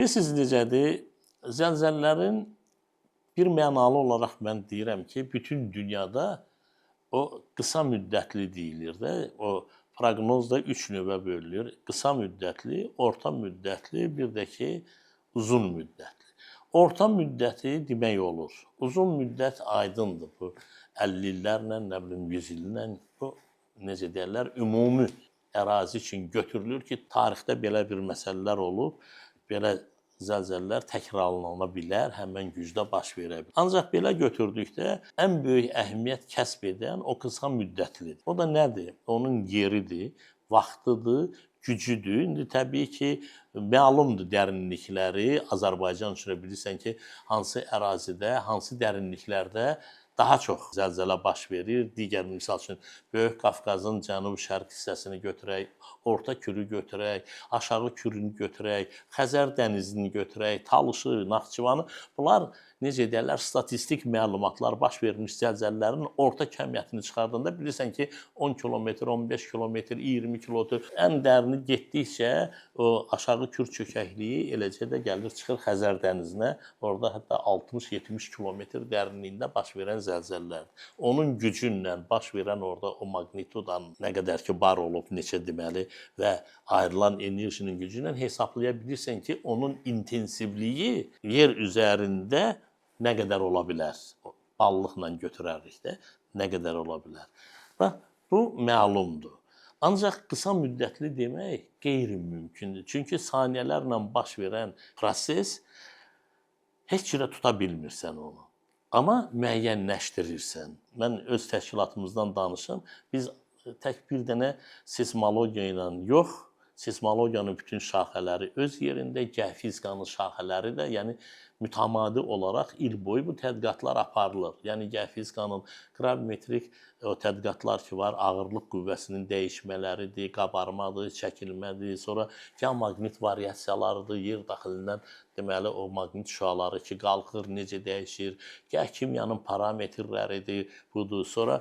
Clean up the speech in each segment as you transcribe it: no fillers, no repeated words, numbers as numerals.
Bilirsiniz necədir? Zəlzələlərin bir mənalı olaraq mən deyirəm ki, bütün dünyada o qısa müddətli deyilir də, o proqnoz da 3 növə bölünür. Qısa müddətli, orta müddətli, bir də ki, uzun müddətli. Orta müddəti demək olur. Uzun müddət aydındır bu 50 illərlə, nə bilim 100 illə bu necə deyirlər, ümumi ərazi üçün götürülür ki, tarixdə belə bir məsələlər olub, belə zəlzələlər təkrarlana bilər, həmin gücdə baş verə bilər. Ancaq belə götürdükdə ən böyük əhəmiyyət kəsb edən o qısa müddətlidir. O da nədir? Onun yeridir, vaxtıdır, gücüdür. İndi təbii ki, məlumdur dərinlikləri. Azərbaycan üçün bilirsən ki, hansı ərazidə, hansı dərinliklərdə daha çox zəlzələ baş verir. Digər misal üçün Böyük Qafqazın cənub-şərq hissəsini götürək, Orta Kürü götürək, Aşağı Kürünü götürək, Xəzər dənizini götürək, Talışı, Naxçıvanı. Bunlar necə deyirlər, statistik məlumatlar baş vermiş zəlzələlərin orta kəmiyyətini çıxardanda bilirsən ki, 10 kilometr, 15 kilometr, 20 kilometr ən dərini getdikcə o aşağı Kür çökəkliyi eləcə də gəlir çıxır Xəzər dənizinə. Orada hətta 60-70 kilometr dərinliyində baş verən zəlzələlərdir. Onun gücü ilə baş verən orada o magnitudanın nə qədər ki var olub, neçə deməli və ayrılan enerjinin gücü ilə hesablaya bilirsən ki, onun intensivliyi yer üzərində nə qədər ola bilər? Ballıqla götürərik də, nə qədər ola bilər? Bax, bu məlumdur. Ancaq qısa müddətli demək qeyri-mümkündür. Çünki saniyələrlə baş verən proses heç cürə tuta bilmirsən onu. Amma müəyyənləşdirirsən. Mən öz təşkilatımızdan danışım. Biz tək bir dənə seismologiya ilə yox, seismologiyanın bütün şaxələri öz yerində, geofizikanın şaxələri də, yəni mütəmadi olaraq il boyu bu tədqiqatlar aparılır. Yəni geofizikanın qravimetrik o tədqiqatlar ki var, ağırlıq qüvvəsinin dəyişmələridir, qabarmadır, çəkilmədir, sonra geomaqnit variasiyalarıdır, yer daxilindən deməli o maqnit şüaları ki qalxır, necə dəyişir, geokimyanın parametrləridir, budur. Sonra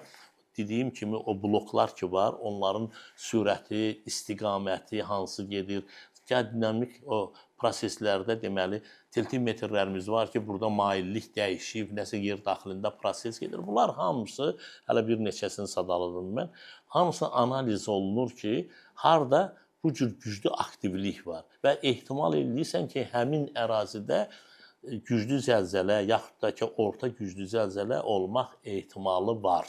dediyim kimi o bloklar ki var, onların sürəti, istiqaməti hansı gedir, geodinamik o proseslərdə deməli tiltimetrlərimiz var ki, burada maillik dəyişib, nəsə yer daxilində proses gedir. Bunlar hamısı, hələ bir neçəsini sadaladım mən, hamısı analiz olunur ki, harda bu cür güclü aktivlik var və ehtimal eləyirsən ki, həmin ərazidə güclü zəlzələ yaxud da ki, orta güclü zəlzələ olmaq ehtimalı var.